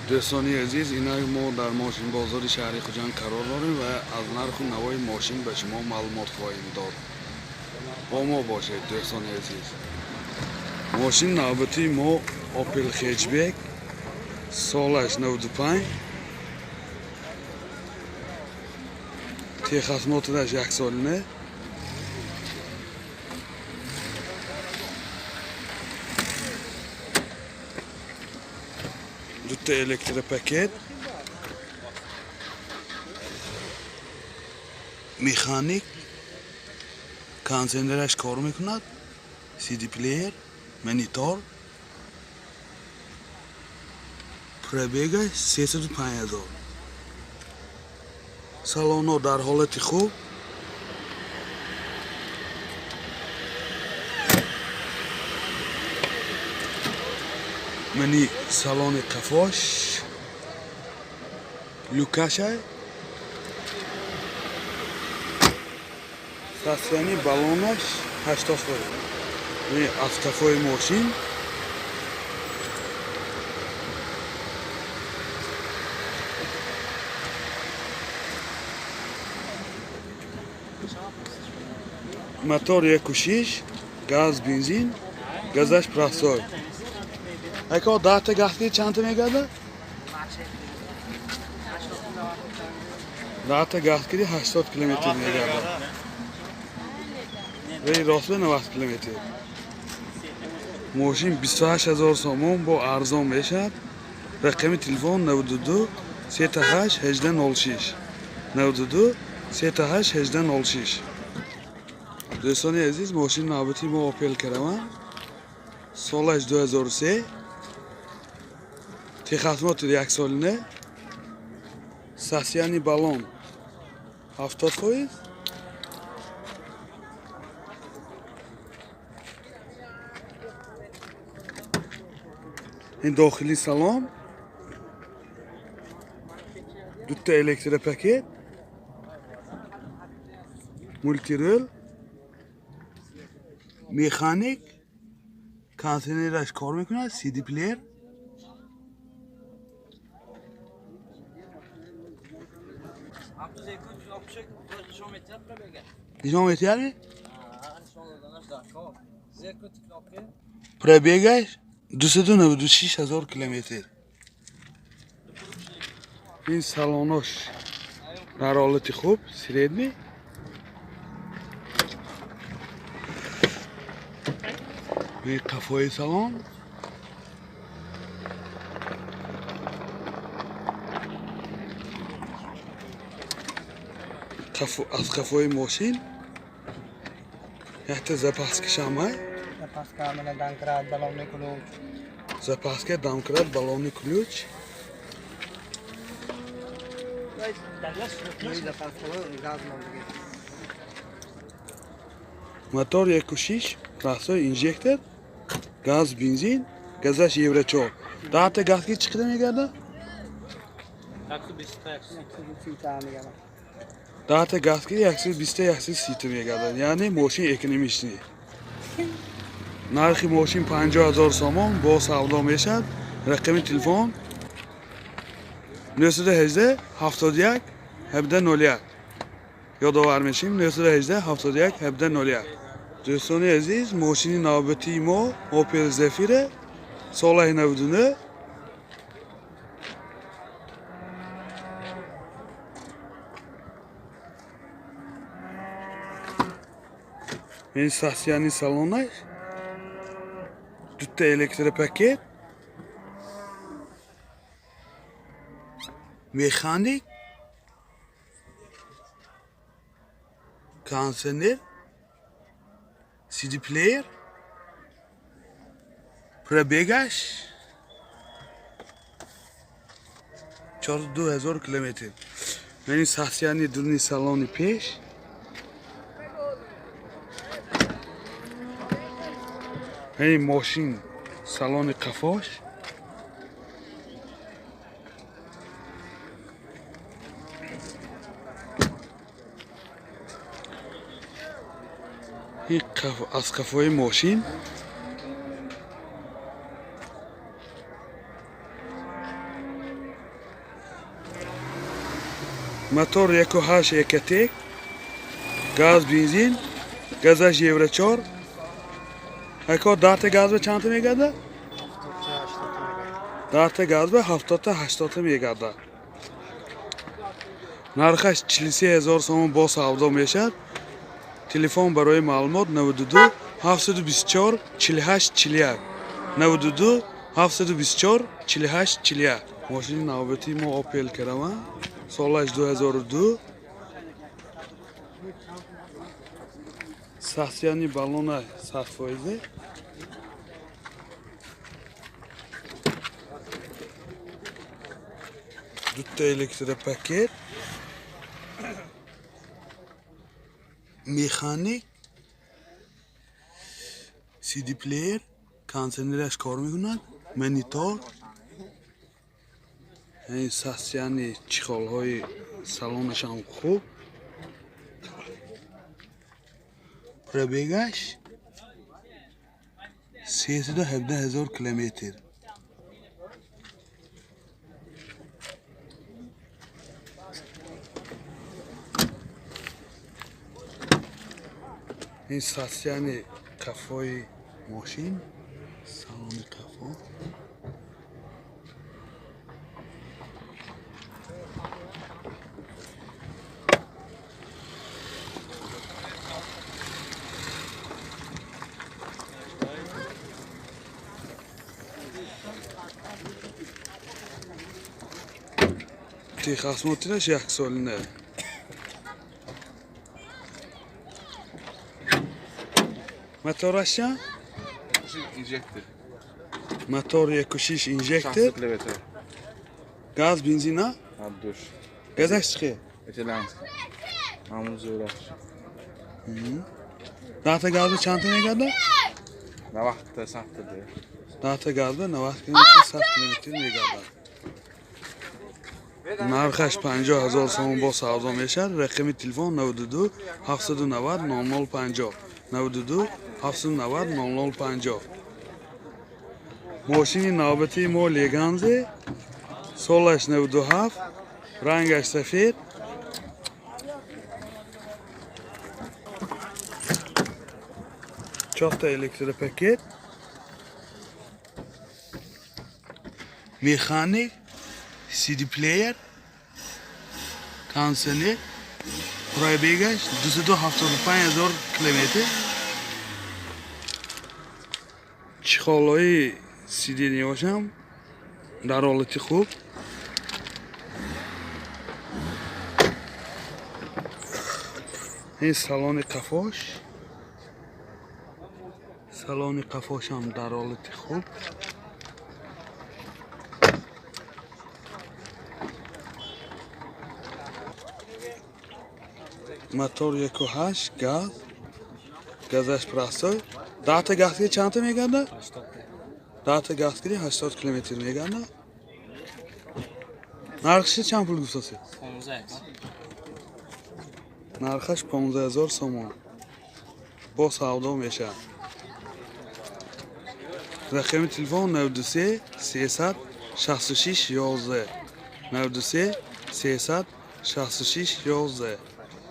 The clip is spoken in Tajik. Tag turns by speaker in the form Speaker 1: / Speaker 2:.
Speaker 1: Дӯстони азиз, инак мо дар мошинбозори шаҳри Хуҷанд қарор дорем ва аз нарху навои мошин ба шумо маълумот хоҳем дод. Бо мо бошед, дӯстони азиз. Мошин навбатии мо Opel Hatchback, солаш 95, техосмотраш яксолина. Дута электропакет, механик, кондитсионераш кор мекунад, CD плеер, монитор, пробегаш 305 000. Салонҳо дар ҳолати хуб. Мани салони қафош, люкашай, состояние баллонаш 80%. Аз қафои мошин. Мотор 1,6, газ бензин, газаш простой. Ако 10-та газ чандта мегардад? 10-та газ киди, 80 километр мегардад. Вей рост 90 километр. Мошин 28 000 сомон, бо арзон мешавад. Рақами телефон 92 38 18 06, 92 38 18 06. Дӯстони азиз, мошини навбатии мо Opel Caravan, солаш 2003, техосмотр яксолина, состояние баллон 70%. Ин дохили салон, дута электропакет, мультирул, механик, кондитсионераш кор мекунад, CD плеер.
Speaker 2: Ҳафтоду нишон метиҳад пробега.
Speaker 1: Нишон метиҳад?
Speaker 2: Нишон доданаш дар кор. Зер кун кнопка.
Speaker 1: Пробегаш 296 000 километр. Ин салонош дар ҳолати хуб, средний. Ин қафои салон. Аз қафои мошин якта запаскашамай.
Speaker 3: Запаска, мана домкрат, баллонный ключ.
Speaker 1: Запаска, домкрат, баллонный ключ.
Speaker 3: Ну и запаска, газ мондагӣ.
Speaker 1: Мотор 1,6, простой инжектор, газ бензин, газаш евро 4. 10-та газга чиқида мегарда?
Speaker 3: 130 мегардад.
Speaker 1: 10-та газга 120, 130 мегардад. Яъне мошин экономичный. Нархи мошин 50 000 сомон, бо савдо мешавад. Рақами телефон 918 71 17 01. Ёдовар мешем: 918 71 17 01. Дӯстони азиз, мошини навбатии мо Opel Zafira, солаи 99. Ин состояние салонаш, дута электропакет, механик, кондитсионер, CD плеер, пробегаш 42 000 километр. Ин состояние дуруни салони пеш. Ин мошин салони қафош. Ин аз қафои мошин. Мотор 1.8 Ecotec, газ бензин, газаш Евро 4. Ако 10 та газ ба чандта мегардад? 10 та газ ба 70 та 80 та мегардад. Нархаш 43 000 сомон, бо савдо мешавад. Телефон барои маълумот 92 724 48 41, 92 724 48 41. Мошини навбатии мо Opel Caravan, солаш 2002. Состояние баллона 100%. Дута электропакет, механик, CD плеер, кондиционераш кор мекунад, монитор. Ин состояние чехолҳои салонашам хуб. Пробегаш 317 000 километр. Ин состояние қафои мошин, салони қафо. Техосмотраш яксолина. Мотораш чанд?
Speaker 4: Инжектор.
Speaker 1: Мотор 1.6 инжектор.
Speaker 4: 60 километр.
Speaker 1: Газ бензина?
Speaker 4: Ҳардуш.
Speaker 1: Газаш чӣ хел?
Speaker 4: Итальянский. Ҳамун зӯраш.
Speaker 1: 10 та газба чандта мегардад?
Speaker 4: 90 та 100 та де.
Speaker 1: 10 та газба 90 километр, 100 километр мегардад. Нархаш 50 000 сомон, бо савдо мешавад. Рақами телефон 92 790 00 50, 92 790 00 50. Мошини навбатии мо Леганзе, солаш 97, рангаш сафед. Чорта электропакет, механик, CD плеер, кондиционер. Пробегаш 275 000 километр. Чехолҳои сиденияшам дар ҳолати хуб. Ин салони қафош, салони қафошам дар ҳолати хуб. Мотор 1.8 газ, газаш простой. 10 та газгири чандта мегардад? 10 та газгири 80 километр мегардад. Нархши чанд пул гуфтасед? Нархаш 15 000 сомон, бо савдо мешавад. Рақами телефон 93 366 11, 93 366 11.